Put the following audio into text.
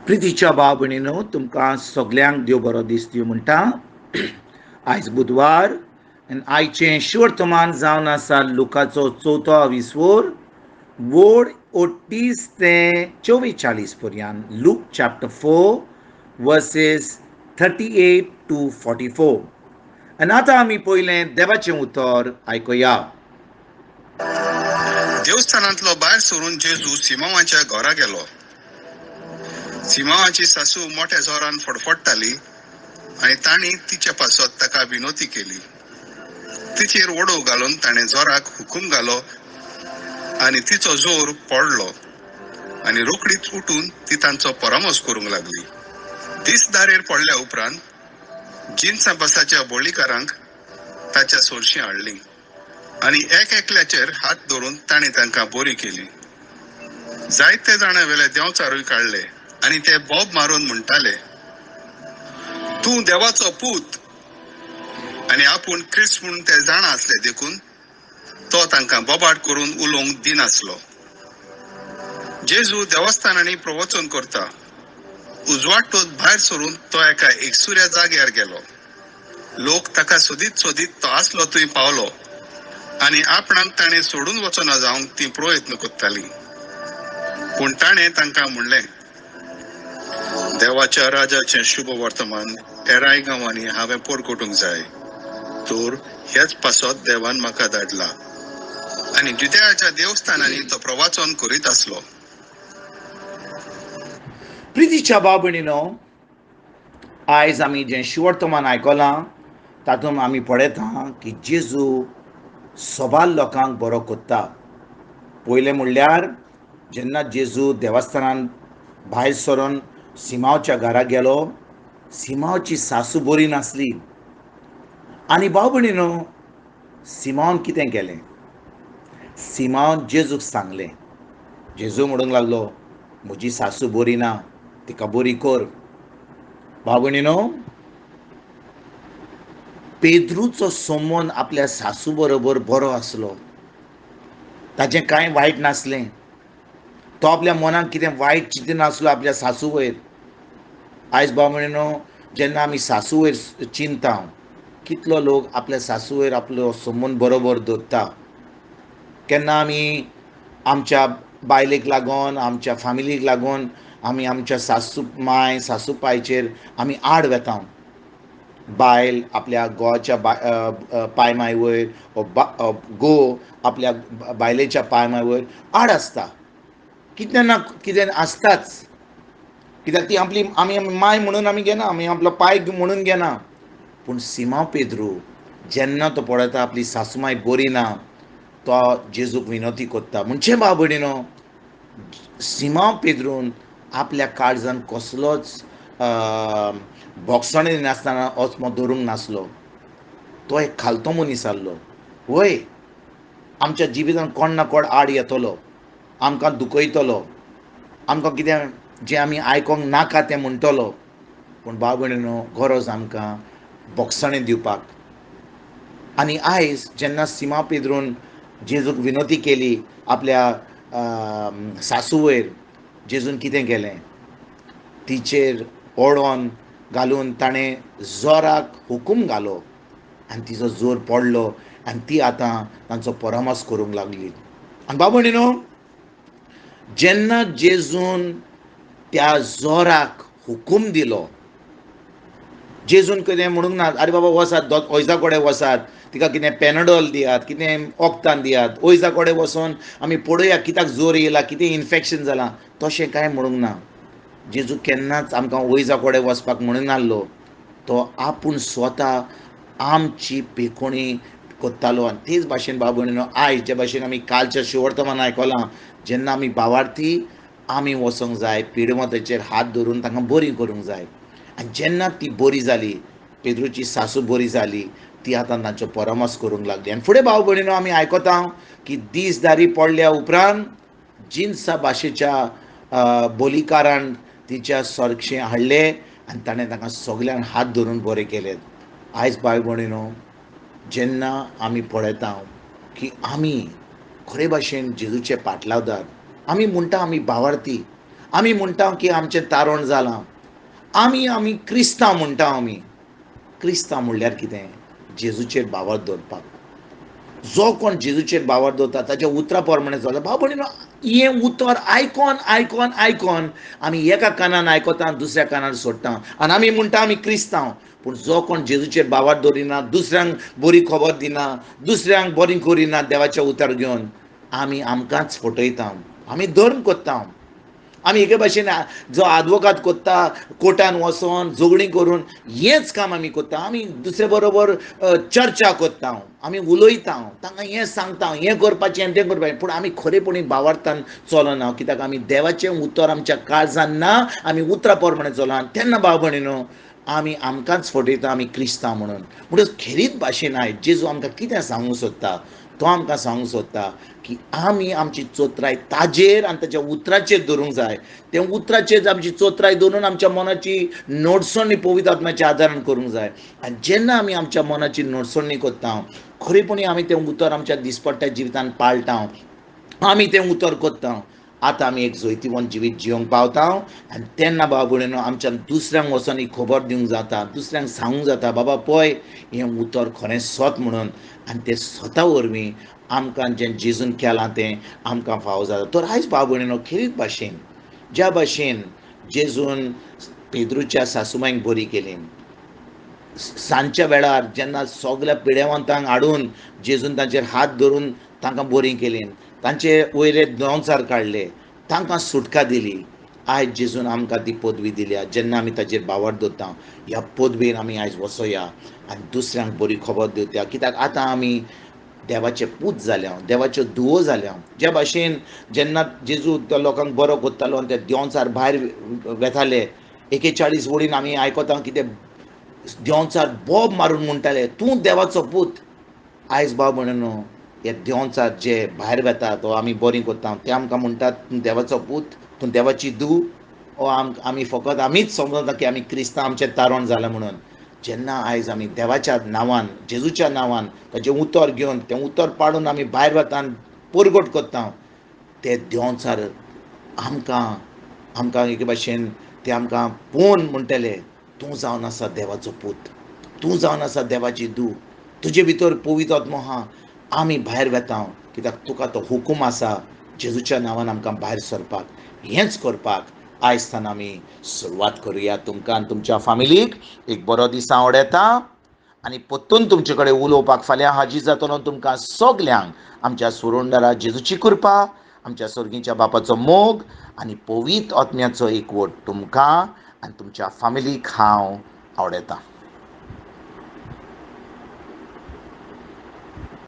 प्रितीच्या भाव भयणीनो, तुमकां सगल्यांक देव बरो दीस दिवं म्हणटा. आयज बुधवार आनी आयचें शिवर्तमान जावन आसा लुकाचो चवथो विसवोर वोड 38 ते 44 पर्यंत. Luke chapter 4 verses 38 to 44. आनी आतां आमी पयलें देवाचें उतर आयकुया. देवस्थानांतलो भायर सरून जेजू सिमांवाच्या घरा गेलो. सिमांवाची सासू मोठ्या जोरान फडफडटाली आनी तांणी तिचे पासत ताका विनवती केली. तिचेर ओडो घालून ताणें जोराक हुकूम घालो आनी तिचो जोर पडलो आनी रोखडीच उठून ती तांचो परामर्श करूंक लागली. दीस दारेर पडल्या उपरांत जिन्सां बसाच्या बोळीकारांक ताच्या सोरशीं हाडली आनी एक एकल्याचेर हात धरून ताणें तांकां बरी केली. जायते जाणां वेले देंवचारूय काडले आनी ते बोब मारून म्हणटाले, तूं देवाचो पूत. आनी आपूण क्रिस्त म्हूण ते जाणा आसले देखून तो तांकां बोबाट करून उलोवंक दिनासलो. जेजू देवस्थानांनी प्रवचन करता. उजवाडटोच भायर सरून तो एका एकसुऱ्या जाग्यार गेलो. लोक ताका सोदीत सोदीत तो आसलो थंय पावलो आनी आपणाक ताणें सोडून वचना जावंक ती प्रयत्न करताली. पूण ताणें तांकां म्हणलें, देवाच्या राजाचें शुभ वर्तमान हेराय गांवांनी हांवें परगटूंक जाय, तर ह्याच पासत देवान म्हाका धाडला. आनी जुदेयाच्या देवस्थानांनी तो प्रवाचन करीत आसलो. प्रितीच्या भाव भयणीनो, आयज आमी जें शिवर्तमान आयकलां तातूंत आमी पळयता की जेजू सबार लोकांक बरो कोत्ता. पयलें म्हणल्यार जेन्ना जेजू देवस्थानान भायर सरून सिमांवच्या घरा गेलो, सिमांवची सासू बरी नासली. आनी भाव भयणीनो, सिमांवन कितें केलें? सिमांवन जेजूक सांगलें. जेजू म्हणूंक लागलो, म्हजी सासू बरी ना, तिका बरी कर. भाव भयणीनो, पेद्रूचो संबंद आपल्या सासू बरोबर बरो आसलो, ताचें कांय वायट नासलें. तो आपल्या मनाक कितें वायट चिंतनासलो आपल्या सासू वयर. आयज भाव भयणीनो, जेन्ना आमी सासू वयर चिंता, कितलो लोक आपल्या सासू वयर आपलो संबंद बरोबर दवरता. केन्ना आमी आमच्या बायलेक लागून, आमच्या फामिलीक लागून आमी आमच्या सासू माय सासू पायचेर आमी आड वेता. बायल आपल्या घोवाच्या पांय माय वयर, घोव आपल्या बायलेच्या पांय माय वयर आड आसता. कितें ना कितें आसताच, कित्याक ती आपली आमी माय म्हणून आमी घेना, आमी आपलो पाय म्हणून घेना. पूण सिमांव पेद्रू जेन्ना तो पळयता आपली सासूमाय बरी ना, तो जेजूक विनवती करता. म्हणचे भाव भयणीनो, सिमांव पेद्रून आपल्या काळजान कसलोच भोगसणे नासतना वचमो दवरूंक नासलो. तो एक खालतो मनीस आसलो. वय आमच्या जिवितान कोण ना कोण आड येतलो, आमकां दुखयतलो, आमकां कितें जें आमी आयकोंक नाका तें म्हणटलो. पूण भाव भयणीनो, गरज आमकां भोगसणें दिवपाक. आनी आयज जेन्ना सिमांव पेद्रून जेजूक विनवती केली आपल्या सासू वयर, जेजून कितें केलें? तिचेर ओडोन घालून ताणें जोराक हुकूम घालो आनी तिचो जोर पडलो आनी ती आतां तांचो परामर्श करूंक लागली. आनी भाव भयणीनो, जेन्ना जेजून त्या जोराक हुकूम दिलो, जेजून कितें म्हणूंक ना, आरे बाबा वचात वैजा कडेन वचात, तिका कितें पेनाडोल दियात, कितें वखदां दियात, वैजा कडेन वचोन आमी पळोवया कित्याक जोर येयला, कितें इन्फेक्शन जालां, तशें कांय म्हणूंक ना. जेजू केन्नाच आमकां वैजा कडेन वचपाक म्हणून नासलो. तो आपूण स्वता आमची पेकोणी करतालो. आनी तेच भाशेन भाव भयणीनो, आयज जे भाशेन आमी कालच्या शिवर्तमान आयकलां, जेन्ना आमी भावार्थी आमी वचोंक जाय, पिडवंताचेर हात धरून तांकां बरी करूंक जाय. आनी जेन्ना ती बरी जाली, पेद्रूची सासू बरी जाली, ती आतां तांचो परामर्श करूंक लागली. आनी फुडें भाव भयणीनो, आमी आयकता की दीस दारी पडल्या उपरांत जिन्सा भाशेच्या बोलीकारान तिच्या सरक्षें हाडले आनी ताणें तांकां सगल्यांक हात धरून बरें केले. आयज भाव भयणीनो, जेन्ना आमी पळयता की आमी खरे भाशेन जेजूचे पाटलावदार, आमी म्हणटा आमी भावार्थी, आमी म्हणटा की आमचें तारण जालां, आमी आमी क्रिस्तांव म्हणटा. आमी क्रिस्तांव म्हणल्यार कितें? जेजूचेर भावार्थ दवरपाक. जो कोण जेजूचेर भावार्थ दवरता ताच्या उतरा प्रमाणे चलता. भाव भयणीनो, हें उतर आयकोन आयकोन आयकोन आमी एका कानान आयकता, दुसऱ्या कानार सोडटा आनी आमी म्हणटा आमी क्रिस्तांव. पूण जो कोण जेजूचेर भावार्थ दवरिना, दुसऱ्यांक बरी खबर दिना, दुसऱ्यांक बरी करिना देवाचें उतर घेवन, आमी आमकांच फटयता. आमी धर्म करता. आमी एके भाशेन जो आदवोगाद कोत्ता कोर्टान वचोन झगडीं करून हेंच काम आमी कोत्ता. आमी दुसरे बरोबर चर्चा कोत्ता, आमी उलयता, तांकां हें सांगता, हें करपाचें तें करपाचें, पूण आमी खरेपणी भावार्थान चलना. कित्याक आमी देवाचें उतर आमच्या काळजान ना, आमी उतरा प्रमाणे चलना. तेन्ना भाव भयणीनो आमी आमकांच फटयता आमी क्रिस्तांव म्हणून. म्हणून खेरीत भाशेन आयज जेजू आमकां कितें सांगूंक सोदता? तो आमकां सांगूंक सोदता की आमी आमची चोत्राय ताजेर आनी ताच्या उतराचेर दवरूंक जाय. ते उतराचेर आमची चोत्राय दवरून आमच्या मनाची नोडसणी पवित्र आत्म्याच्या आदारान करूंक जाय. आनी जेन्ना आमी आमच्या मनाची नोडसणी करता, खरेपणी आमी तें उतर आमच्या दिसपट्ट्या जिवितान पाळटा, आमी तें उतर करता, आतां आमी एक जैतिवंत जिवीत जिवंक पावता. आनी तेन्ना भाव भयणीनो आमच्यान दुसऱ्यांक वचोन ही खबर दिवंक जाता, दुसऱ्यांक सांगूंक जाता, बाबा पळय हें उतर खरें सत म्हणून. आनी तें सता वरवीं आमकां जें जेजून केलां तें आमकां फावो जाता. तर आयज भाव भयणीनो खेरीत भाशेन ज्या भाशेन जेजून पेद्रूच्या सासूमांयक बरी केली, सांजच्या वेळार जेन्ना सगल्या पिडेवंतांक हाडून जेजून तांचेर हात धरून तांकां बरी केली, तांचे वयले दोंचार काडले, तांकां सुटका दिली, आयज जेजून आमकां ती पदवी दिल्या. जेन्ना आमी ताचेर भावार्थ दवरता, ह्या पदवेन आमी आयज वचोया आनी दुसऱ्यांक बरी खबर दिवया. कित्याक आतां आमी देवाचे पूत जाल्या, देवाच्यो धुवो जाल्या. ज्या भाशेन जेन्ना जेजू त्या लोकांक बरो करतालो आनी ते देंवचार भायर वेताले, 41 वडीन आमी आयकता की ते देंवचार बोब मारून म्हणटाले, तूं देवाचो पूत. आयज भाव भयणीनो हे देंवचार जे भायर वेता तो आमी बरी करता, ते आमकां म्हणटात तूं देवाचो पूत, तूं देवाची धूव. ओ आमी फकत आमीच समजता की आमी क्रिस्तांव, आमचें तारण जालां म्हणून. जेन्ना आयज आमी देवाच्या नांवान, जेजूच्या नांवान ताचें उतर घेवन तें उतर पाडून आमी भायर वता आनी परगट करता, ते देंवचार आमकां आमकां एके भाशेन ते आमकां पळोवन म्हणटले, तूं जावन आसा देवाचो पूत, तूं जावन आसा देवाची धूव, तुजे भितर पवित्र आत्मो आहा, आमी भायर वेता कित्याक तुका तो हुकूम आसा जेजूच्या नांवान आमकां भायर सरपाक. हेंच करपाक आयज सावन आमी सुरवात करुया. तुमकां आनी तुमच्या फामिलीक एक बरो दीस आवडटा आनी परतून तुमचे कडेन उलोवपाक फाल्यां हाजीर जातलो. तुमकां सगल्यांक आमच्या सुरुंडरा जेजूची कृपा, आमच्या सर्गीच्या बापाचो मोग आनी पवित्र आत्म्याचो एकवट तुमकां आनी तुमच्या फामिलीक हांव आवडटा.